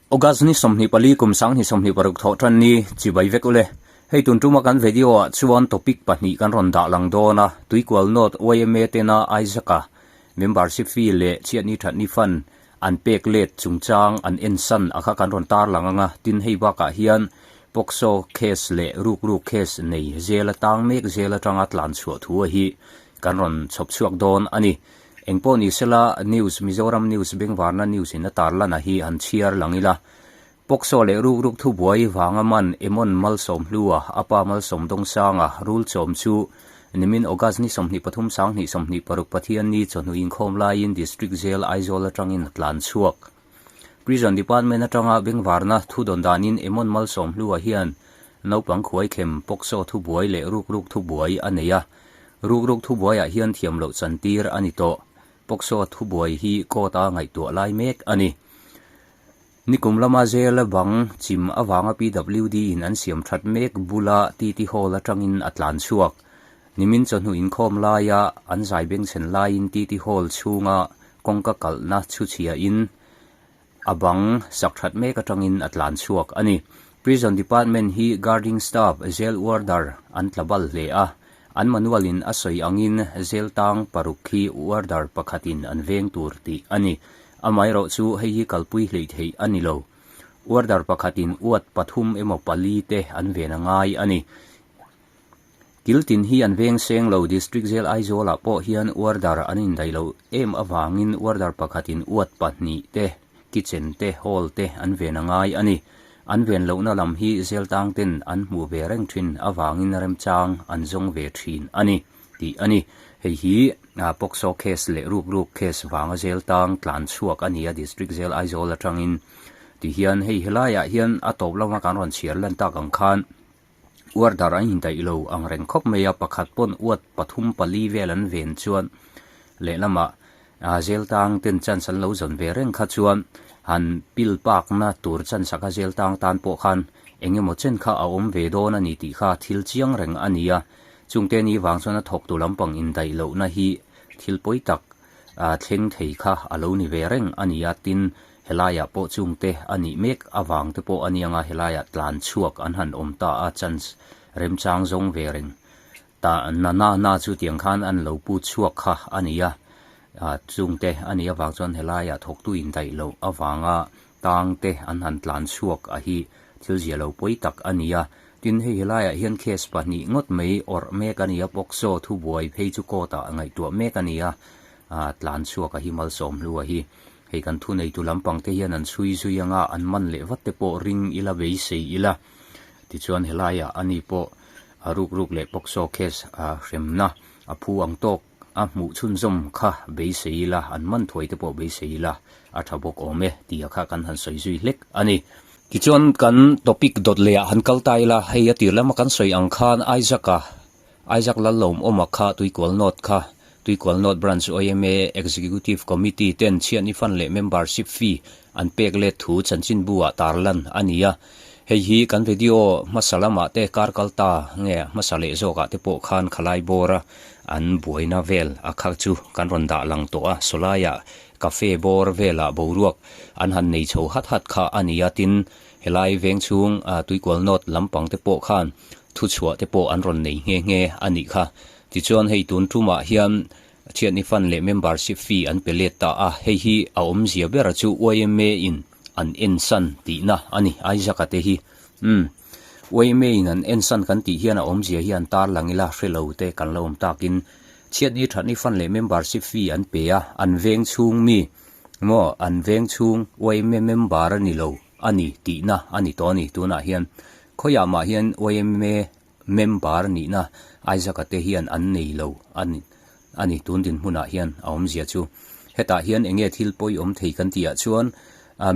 August ni 24 kum 2026 thawh tan ni chibai vek ule. Hei tun tuma kan video ah chuan topic pahnih kan rawn dah lang dawn a, Tuikual North yma tena Isaac-a membership fee leh chhiatni thatni fund an pek let chungchang an ensan a kha kan rawn tar lang ang a, tin hei bakah hian POCSO case leh rukruk case nei zela tang mek zel atanga tlan chhuah thu a hi kan rawn chhawp chhuak dawn a ni. Engpawh ni sela news Mizoram news Bengvarna news in a tar lan a hi han chhiar lang ila. POCSO leh rukruk thubuai vanga man Emon Malsawmhlua a pa Malsawm Dawngsanga rul chawm chu nimin August ni 23 2026 Pathianni chawhnu inkhawm laiin District Jail Aizawl atangin a tlan chhuak. Prison Department atanga Bengvarna thu dawn danin Emon Malsawmhlua hian naupang khuaikhem POCSO thubuai leh rukruk thubuai a nei a. Rukruk thubuaiah hian thiam loh chantir a ni tawh. POCSO thubuai hi court-a ngaihtuah lai mek a ni. Nikum lama jail bang chim avanga PWD in an siam that mek bula TT Hall atangin a tlan chhuak. Nimin chawhnu inkhawm laia an zai bengchhen laiin TT Hall chhunga kawngka kalhna chhuchhiahin A bang sak that mek atangin a tlan chhuak a ni. Prison Department hi guarding staff, jail warder, an tla bal hle a. An manual in a sawi angin jail tang paruk hi warder pakhatin an veng tur tih a ni. Amaherawh chu hei hi kalpui hleih theih a ni lo. Warder pakhatin uat pathum emaw pali te an ven a ngai a ni. Kil tin hi an veng seng lo, District Jail Aizawl ah pawh hian warder an indaih loh em avangin warder pakhatin uat pahnih te, kitchen te, hall te an ven a ngai a ni. An ven lohna lam hi jail tang ten an hmuh ve reng thin avangin remchang an zawng ve thin a ni tih a ni. Hei hi POCSO case leh rukruk case vanga jail tang tlan chhuak a ni a District Jail Aizawl atangin ti hian hei helaiah hian a tawp lama kan rawn chhiar lan tak ang khan Uar dar an indaih lo ang reng khawp mai a, pakhat pawn uat pathum pali vel an ven chuan lehlamah jail tang ten chance an lo zawn ve reng kha chuan han pil pakna tur chance a kha jail tang tan pawh khan eng emaw chen kha a awm ve dawn a ni tih kha thil chiang reng a ni a, chungte ni vang chuan a thawktu lampang indaih lohna hi thil pawi tak thleng thei kha a lo ni ve reng a ni a, tin Helaiah pawh chungte a nih mek avang te pawh a niang a, helaiah tlan chhuak an han awm ta a, chance remchang zawng ve reng ta na na na chu tiang khan an lo pu chhuak kha a ni a, chungte a nih avang chuan helaiah thawktu indaih loh avanga tang te an han tlan chhuak a hi thil zia lo pawi tak a ni a. Tin, hei helaiah hian case pahnih ngawt mai awrh mek a ni a, POCSO thubuai phei chu court ah ngaihtuah mek a ni a, tlan chhuak a hi Malsawmhlua hi. Hei kan thuneitu lampang te hian an chhui zui anga an man leh vat te pawh ring ila beisei ila. Tichuan helaiah ani pawh a ruk ruk leh POCSO case a hremna a phu ang tawk a hmuh chhunzawm kha beisei ila, an man thuai te pawh beisei ila a tha bawk awm e tia kha kan han sawi zui hlek a ni. Tichuan kan topic dawt leh ah han kal ta ila, hei a tir lama kan sawi ang khan Isaac-a Isaac Lallawmawma kha Tuikual North kha Tuikual North Branch yma Executive Committee ten chhiatni fund leh membership fee an pek let thu chanchinbu ah tarlan a ni a. Hei hi kan video hmasa lamah te kar kal ta nge hmasa leh zawkah te pawh khan khalai bawra an buaina vel a kha chu kan rawn dah lang tawh a. Sawlaiah cafe bawr velah boruak an han nei chho hat hat kha a ni a, tin helai veng chhung Tuikual North lampang te pawh khan Thuchhuah te pawh an rawn nei nghe nghe a nih kha. Tichuan hei tun tumah hian Thianni Fund leh Membership fee an pe let ta a, hei hi a awmzia bera chu yma in an ensan tihna a ni. Isaac-a te hi umm yma in an ensan kan tih hian a awmzia hi an tarlang ila hre lo te kan lo awm takin Chhiatni Thatni Fund leh Membership fee an pe a, an veng chhung mi maw an veng chhung yma member a ni lo a ni tihna a ni tawh a ni tunah hian. Khawiah mah hian yma member nihna Isaac-a te hian an nei lo a ni a ni tun dinhmunah hian a awmzia chu. Hetah hian eng nge thil pawi awm thei kan tihah chuan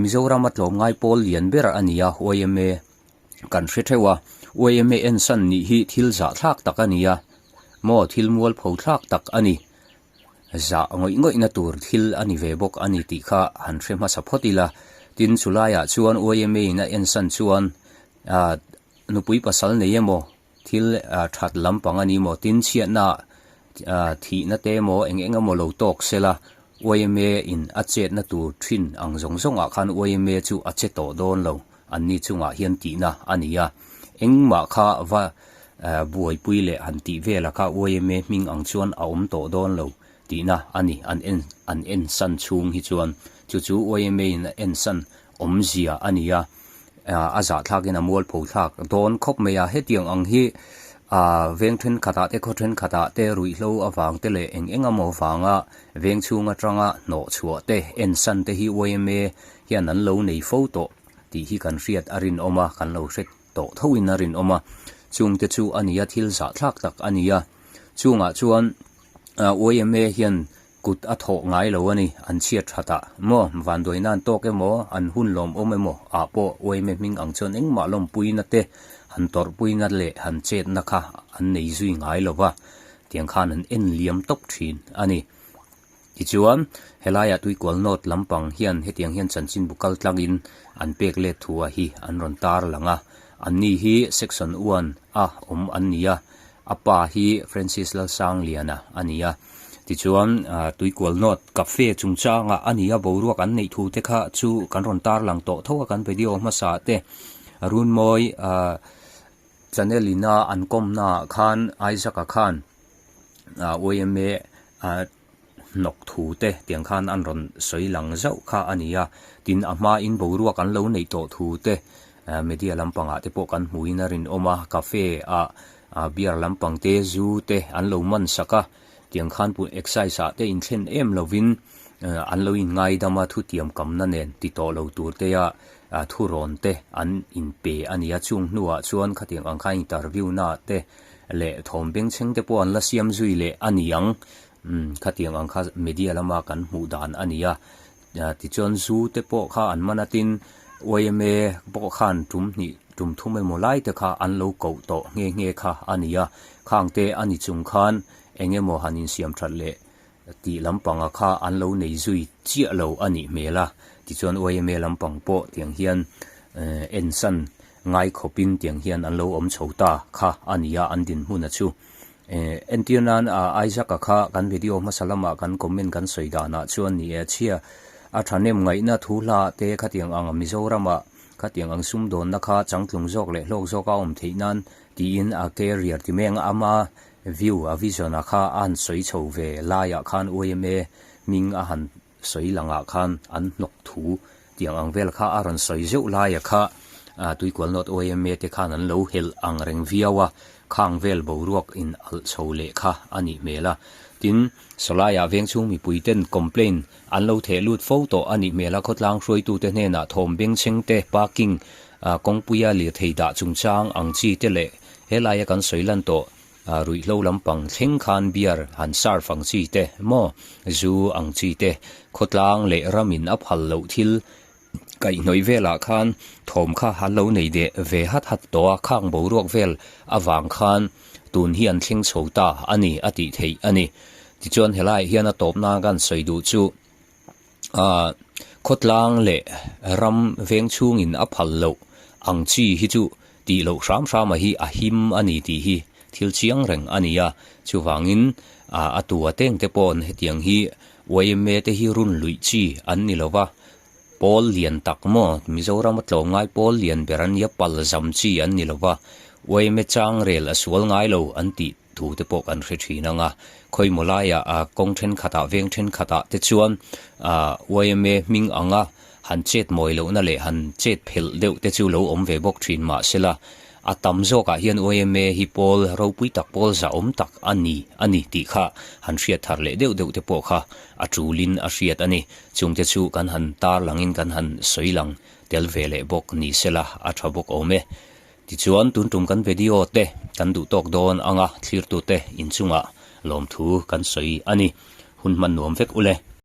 Mizoram a tlawmngai pawl lian ber a ni a yma kan hre theuh a. Yma ensan nih hi thil zahthlak tak a ni a maw thil mualpho thlak tak a ni. Zah ngawih ngawihna tur thil a ni ve bawk a ni tih kha han hre hmasa phawt ila. Tin, chulaiah chuan yma in a ensan chuan ah nupui pasal nei emaw thil that lampang a ni maw, tin chhiatna ah thihna te emaw eng eng emaw lo tawk sela Yma in a chetna tur thin ang zawng zawngah khan yma chu a che tawh dawn lo anni chungah hian tihna a ni a. Engmah kha va buaipui leh han tih vela kha yma hming ang chuan a awm tawh dawn lo tihna a ni. An en an ensan chhung hi chuan chu chu yma in a ensan awmzia a ni a. A zahthlakin a mualpho thlak dawn khawp mai a. Hetiang ang hi veng thenkhatah te khaw thenkhatah te ruihhlo avang te leh eng eng emaw vanga veng chhung atanga hnawh chhuah te ensan te hi yma hian an lo nei fo tawh tih hi kan hriat a rinawm a, kan lo hre tawh thoin a rinawm a. Chungte chu a nia thil zahthlak tak a ni a. Chungah chuan yma hian kut a thawh ngai lo a ni, an chhiat that a maw? Vanduaina an tawk emaw, an hun lawmawm emaw ah pawh yma hming ang chuan engmah lawmpuina te, han tawrhpuina leh han chetna kha an nei zui ngai lo va, tiang khan an en liam tawp thin a ni. Tichuan, helaiah Tuikual North lampang hian hetiang hian chanchinbu kal tlangin an pek let thu a hi an rawn tar lang a, anni hi Section one a awm an ni a, a pa hi Francis Lalsangliana a ni a. Tichuan, Tuikual North Cafe chungchanga a ni a, boruak an neih thu te kha chu kan rawn tar lang tawh tho a kan video hmasa te Runmawi channel ina an kawmna ah khan Isaac-a khan yma hnawk thu te tiang khan an rawn sawi lang zauh kha a ni a, tin a hmain boruak an lo neih tawh thu te media lampangah te pawh kan hmuin a rinawm a, cafe ah beer lampang te zu te an lo man sak a, tiang khan pawh excise ah te inthlen em lovin an lo inngaidam a thutiam kamna nen ti tawh lo tur te a thurawn te an inpe a ni a, chung hnuah chuan khatiang ang khan interview na te leh thawm bengchheng te pawh an la siam zui leh a ni ang, umm khatiang ang kha media lama kan hmuh dan a ni a, tichuan zu te pawh kha an man a tin yma pawh khan tum hnih tum thum emaw lai te kha an lo koh tawh nghe nghe kha a ni a, khang te a ni chung khan eng emaw han insiam that leh Tih lampanga kha an lo nei zui chiah lo a nih hmel a, tichuan yma lampang pawh tiang hian ensan ngai khawpin tiang hian an lo awm chho ta kha a ni a, an dinhmun a chu. Entir nan Isaac-a kha kan video hmasa lamah kan comment kan sawi danah chuan ni e chhia a thahnem ngaihna thu hla te khatiang ang Mizoramah khatiang ang sumdawnna kha changtlung zawk leh hlawk zawk a awm theih nan tiin a career ti mai ang a, ama View a vision a kha a han sawi chho ve laiah khan yma hming a han sawi langah khan an hnawk thu tiang ang vel kha a rawn sawi zeuh laia kha Tuikual North yma te khan an lo helh ang reng viau a, khang vel boruak in alh chho leh kha a nih hmel a. Tin, sawlaiah vengchhung mipui ten complaint an lo theh lut fo tawh a nih hmel a, khawtlang hruaitute hnenah thawm bengchheng te, parking kawngpuia lirthei dah chungchang ang chi te leh helaia kan sawi lan tawh ruihhlo lampang thleng khan beer han serve ang chi te maw, zu ang chi te, khawtlang leh ramin a phal loh thil kaihhnawih velah khan thawm kha an lo nei deh ve hat hat tawh a, khang boruak vel avang khan tun hi an thleng chho ta a ni a tih theih a ni. Tichuan helaiah hian a tawpna kan sawi duh chu ah khawtlang leh ram veng chhungin a phal loh ang chi hi chu tih loh hram hrama hi a him a ni tih hi thil chiang reng a ni a, chuvangin ah a tua teng te paw'n hetiang hi yma te hi run luih chi an ni lo va, pawl lian tak maw Mizoram a tlawmngai pawl lian ber an nia pal zam chi an ni lo va, yma chang rel a sual ngai lo an tih thu te pawh kan hre thin ang a, khawimaw laiah ah kawng thenkhatah veng thenkhatah te chuan ah yma hming anga han chet mawi lohna leh han chet phelh deuh te chu lo awm ve bawk thin mahsela a tam zawkah hian yma hi pawl ropui tak pawl zahawm tak a ni a ni tih kha han hriat thar leh deuh deuh te pawh kha a tulin a hriat a ni. Chungte chu kan han tar langin kan han sawi lang tel ve leh bawk ni sela a tha bawk awm e. Tichuan tun tum kan video te kan duh tawk dawn anga thlirtute inchungah lawmthu kan sawi a ni. Hun hman nuam vek ule.